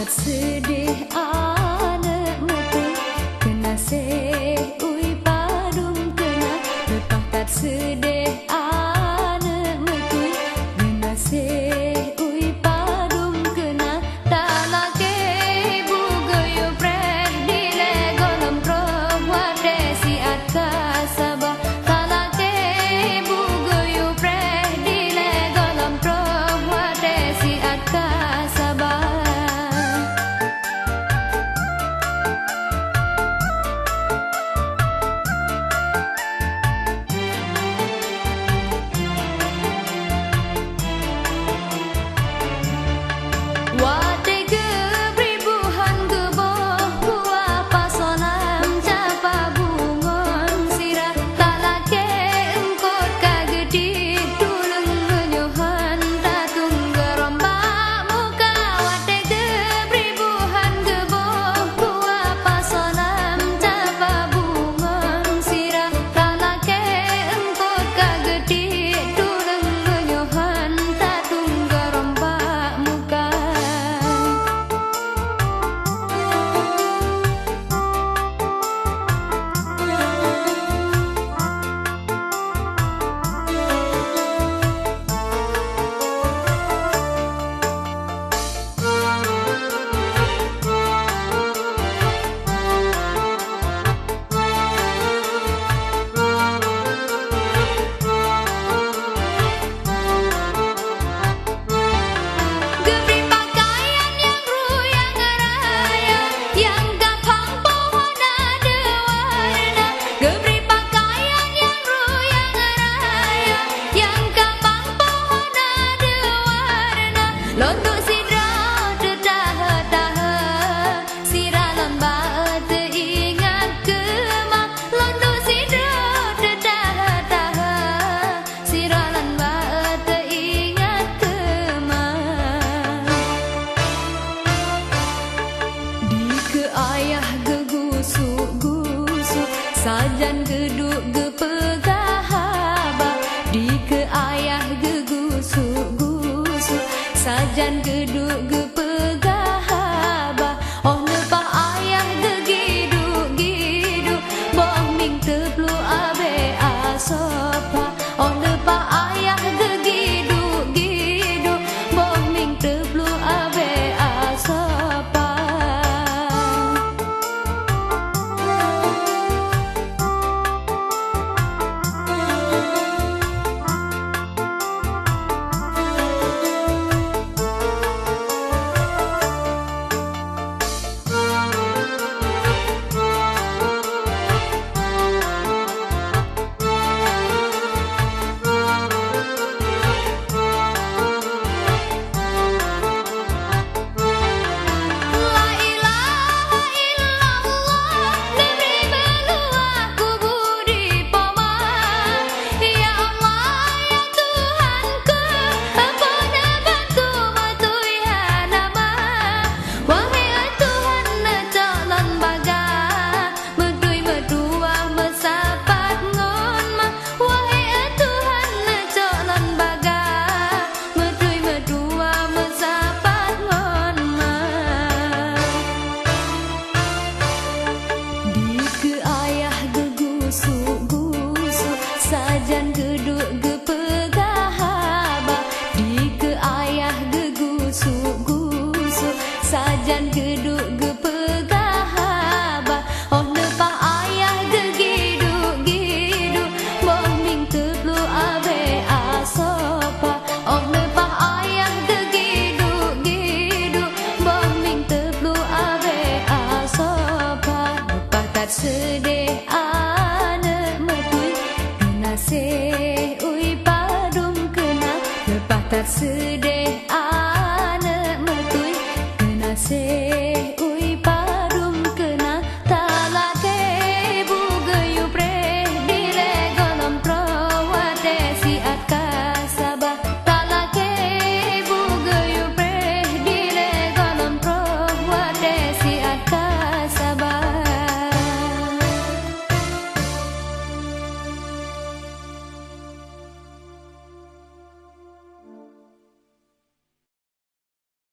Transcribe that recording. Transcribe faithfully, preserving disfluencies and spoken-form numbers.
Seudeh aneuk meuteue, keunaséh ui padum keuna, leupah that seudeh aneuk meuteue, keunaséh ui padum keuna, talakée bugeuyue preh dilée gohlom troh watée siat ka saba. Talakée bugeuyue preh dilée gohlom troh watée siat ka saba. Watée geubri buhan geuboh kuah pasoe lam capa bungöng sira, talakée eungkôt ka geutiek tuleueng meunyoe han tatung geurombak muka. Watée geubri buhan geuboh kuah pasoe lam capa bungöng sira, talakée eungkôt ka geutiek tuleueng meunyoe han tatung geurombak muka. Geubri peukayan nyang ruyang raya, nyang gampang pohon na dua warna. Geubri peukayan nyang ruyang raya, nyang gampang pohon na dua warna. Lôn duek sidroe teutahe-tahe, sira lôn ba-e teuingat keuma. Lôn duek sidroe teutahe-tahe, sira lôn ba-e teuingat keuma. Dikeue ayah geugusuk-gusuk, sajan geuduek geupeugah haba. Dikeue ayah geugusuk-gusuk, sajan geuduek geupeugah haba. Óh leupah ayah geugiduek-giduek, boh mieng teupluek abée asoe pha. Óh leupah ayah geugiduek-giduek, boh mieng teupluek abée asoe pha. La ilaha illallah, neubri beuluwah kubu di poma. Ya Allah, ya Tuhanku, peue neubantu meutuha nama. Wahé Tuhan, neucok lôn baga, meutui meutuah meusapat ngon ma. Wahé Tuhan, neucok lôn baga, meutui meutuah meusapat ngon ma. Dikeue ayah geugusuk-gusuk, sajan geuduek geupeugah haba. Dikeue ayah geugusuk-gusuk, sajan geuduek geupeugah haba. Óh leupah ayah geugiduek-giduek, boh mieng teupluek abée asoe pha. Óh leupah ayah geugiduek-giduek, boh mieng teupluek abée asoe pha. Leupah that seudeh